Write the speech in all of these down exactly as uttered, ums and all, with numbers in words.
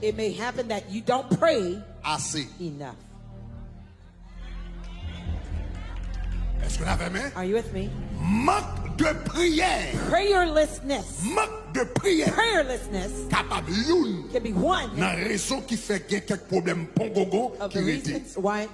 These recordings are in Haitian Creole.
It may happen that you don't pray ase. Enough. Èske n avè m? Are you with me? Mank de priyè. Prayerlessness. Mank de priyè Prayerlessness kapab youn can be one nan rezon ki fè gen kèk pwoblèm pongongon of ki the rete. Reasons why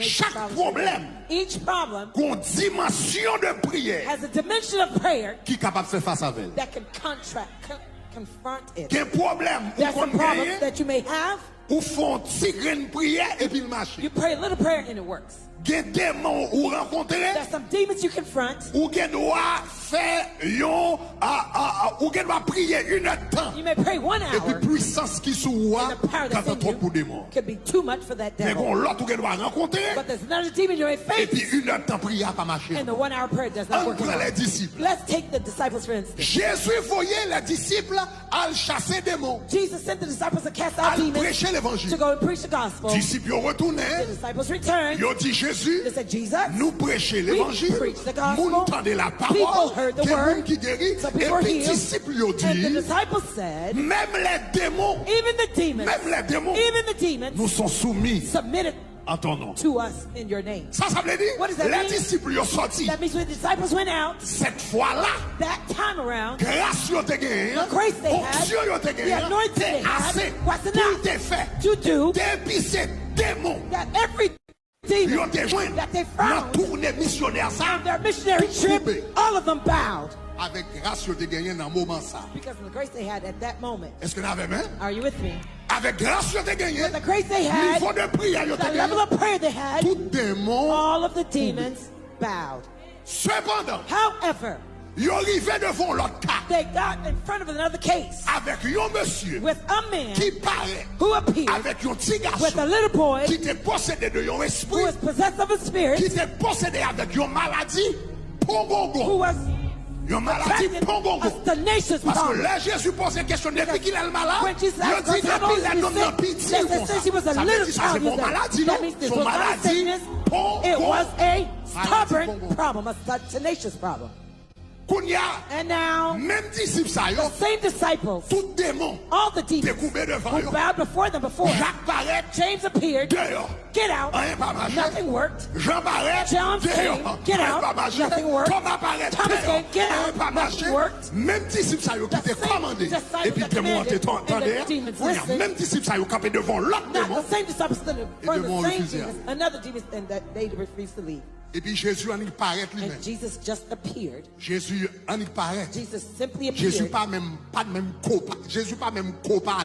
Chak pwoblèm each problem gon dimansyon de priyè has a dimension of prayer ki kapab fè fas avè l. That can contract, con- confront it. Gen pwoblèm ou There's some konn problems genyen, that you may have. Ou fè yon ti grenn priyè epi l mache. You pray a little prayer and it works. Gen demon ou rankontre, There's some demons you confront. Ou gen dwa fè yon, a, a, a, ou gen dwa priye inèdtan. You may pray one Epi hour. Pwisans ki sou ou a And the power ka that's in twòp pou you demon. Could be too much for that Men devil. Gon lòt ou gen dwa rankontre, But there's another demon you may epi face. Inèdtan priyè a pa mache. And the one hour prayer does not Ann work. Pran Out. Lè Disip. Let's take the disciples for instance. Jezi voye Lè Disip al chase demon. Jesus sent the disciples to cast out Al demons preche levanjil. To go and preach the gospel. Disip yo retounen. The disciples returned. Yo di Jezi, They said, Jesus, nou preche we levanjil. preach the gospel. Moun tande lapawòl. People heard the Gen moun word. Ki geri. Some people are Epi healed. Disip yo And the di, disciples said, Menm lè demon, even the demons, menm lè demon, even the demons Nou son soumi submitted an ton non. To us in your name. Sa sa vle di? What does that Lè mean? Disip yo sòti. That means when the disciples went out, Sèt fwa la, that time around, gras yo te genyen, the grace they had, onksyon yo te the genyen, anointing te they had, ase was pou l te enough fè. To do Depi se demon that every yo demon te jwenn that they nan found toune misyonè sa, on their missionary tout koube. Trip, all of them bowed. Avèk gras yo te genyen nan moman sa. Because of the grace they had at that moment. Èske n avè m? Are you with me? Avèk gras yo te genyen, With the grace they had, nivo de priyè yo te the level genyen, of prayer they had, tout demon. All of the demons bowed. Sepandan, However, yo rive devan yon lòt ka. They got in front of another case. Avèk yon mesye With a man ki parèt who appeared avèk yon ti with a gason little boy ki te posede de yon who espri was possessed of a ki spirit te posede avèk yon maladi who pongongon. Was Yon maladi attracting pongongon. A tenacious Paske problem. Lè Jezi poze kesyon depi kilè l malad, When Jesus yo asked di us how depi old lè is nonm he nan sick, piti they said konsa. Since he was a Sa vle little di sa child, se pa yon he said, maladi That non, means se this yon was not a maladi sickness. It was pongongon. A stubborn problem, a stu- tenacious problem. Kounye a, And now, menm disip sa yo, the same disciples, tout demon all the te demons, koube devan who yo. Bowed before them before. Jak parèt James appeared, deyò. Get out. Anyen pa mache. Nothing worked. Jan parèt John deyò. came, Get Anyen out. Pa mache. Nothing worked. Toma parèt Thomas deyò. came, Get Anyen out. Pa mache. Nothing worked. Menm disip sa yo ki The te same kòmande. disciples Epi that demon an te commanded, tan- and the tande. Demons Kounye a, listened. Menm disip sa yo kanpe devan yon lòt Now demon. The same disciples stood in front of Demon the same refize a. Demons. Another demon, and that they refused to leave. Epi Jezi annik parèt li And menm. Jesus just appeared. Jezi annik parèt. Jesus simply Jezi appeared. Pa menm, pa t menm kopa. Jezi pa menm kopa